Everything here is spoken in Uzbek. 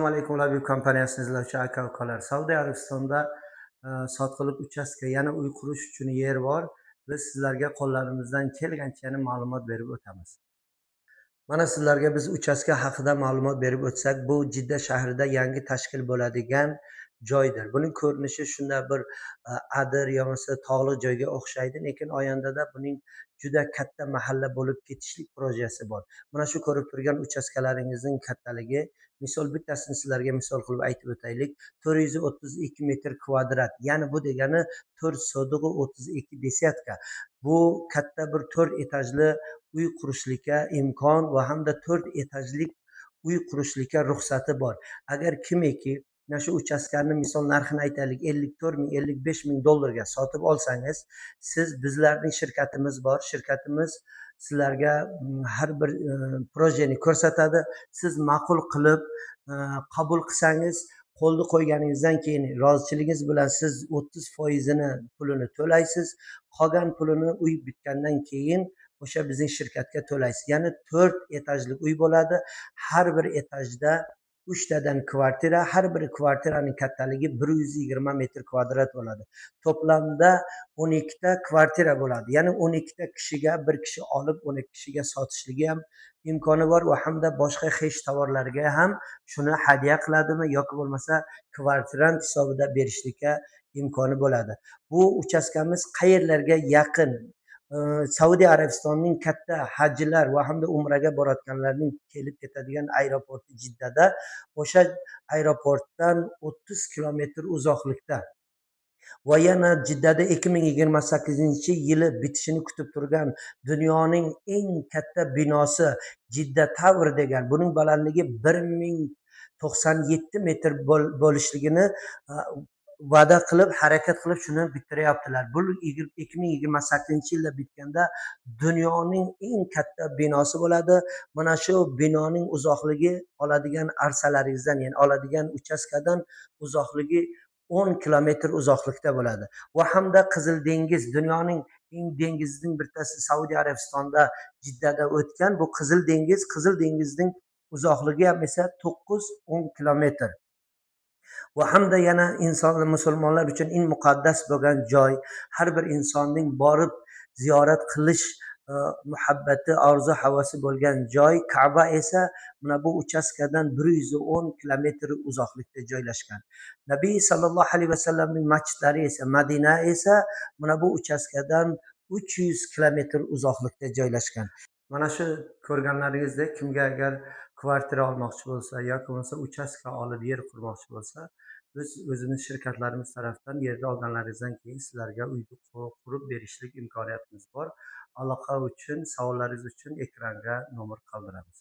Assalomu alaykum, Labib kompaniyasini izlovchi aka ukalar. Saudiya Arabistonida sotqinlik uchastka, yana uy qurish uchun yer bor. Biz sizlarga qo'llarimizdan kelgancha yana ma'lumot berib o'tamiz. Mana sizlarga biz uchastka haqida ma'lumot berib o'tsak, bu Jidda shahrida yangi tashkil bo'ladigan joydir. Buning ko'rinishi shunday bir adir yo bo'lmasa tog'liq joyga o'xshaydi, lekin oyandada buning juda katta mahalla bo'lib ketishlik projesi bor. Mana shu ko'rib turgan uchastkalaringizning kattaligi, misol bittasini sizlarga misol qilib aytib o'taylik, 432 metr kvadrat, ya'ni bu degani 4 sotix 32 desyatka. Bu katta bir 4 etajli uy qurishlikka imkon va hamda 4 etajlik uy qurishlikka ruxsati bor. Agar kimiki mana shu uchastkani, misol narxini aytaylik, 54 ming, 55 ming dollarga sotib olsangiz, siz bizlarning shirkatimiz bor, shirkatimiz sizlarga har bir projeni ko'rsatadi. Siz ma'qul qilib qabul qilsangiz, qo'lni qo'yganingizdan keyin rozichiligingiz bilan siz 30%ini pulini to'laysiz, qolgan pulini uy bitgandan keyin o'sha bizning shirkatga to'laysiz. Ya'ni 4 etajli uy bo'ladi, har bir etajda 3tadan kvartira, har bir kvartiraning kattaligi 120 metr kvadrat bo'ladi. To'plamda 12ta kvartira bo'ladi, ya'ni 12ta kishiga, bir kishi olib 12 kishiga sotishligi ham imkoni bor va hamda boshqa xesh tovarlarga ham shuni hadya qiladimi yoki bo'lmasa kvartirant hisobida berishlikka imkoni bo'ladi. Bu uchastkamiz qayerlarga yaqin? Saudiya Arabistonining katta hajilar va hamda umraga borayotganlarning kelib ketadigan aeroporti Jiddada, o'sha aeroportdan 30 kilometr uzoqlikda va yana Jiddada 2028 yili bitishini kutib turgan dunyoning eng katta binosi Jidda Tower degan, buning balandligi 1097 metr bo'lishligini va'da qilib, harakat qilib shuni bitiryaptilar. Bu 2028 yilda bitganda dunyoning eng katta binosi bo'ladi. Mana shu binoning uzoqligi oladigan arsalaringizdan, ya'ni oladigan uchastkadan uzoqligi 10 kilometr uzoqlikda bo'ladi. Va hamda Qizil dengiz, dunyoning eng dengizning bittasi Saudiya Arabistonida Jiddada o'tgan bu Qizil dengiz, Qizil dengizning uzoqligi ham esa 9-10 kilometr. Va hamda yana insonlar, musulmonlar uchun eng muqaddas bo'lgan joy, har bir insonning borib ziyorat qilish muhabbati, orzu havasi bo'lgan joy Kaba esa mana bu uchastkadan 110 kilometr uzoqlikda joylashgan. Nabiy sallallohu alayhi vasallamning masjidlari esa Madina esa mana bu uchastkadan 300 kilometr uzoqlikda joylashgan. Mana shu ko'rganlaringizdek, kimga agar kvartira olmoqchi bo'lsa yoki bo'lmasa uchastka olib yer qurmoqchi bo'lsa, biz o'zimiz shirkatlarimiz tarafdan yerni olganlaringizdan keyin sizlarga uyni qurib berishlik imkoniyatimiz bor. Aloqa uchun, savollaringiz uchun ekranga nomer qoldiramiz.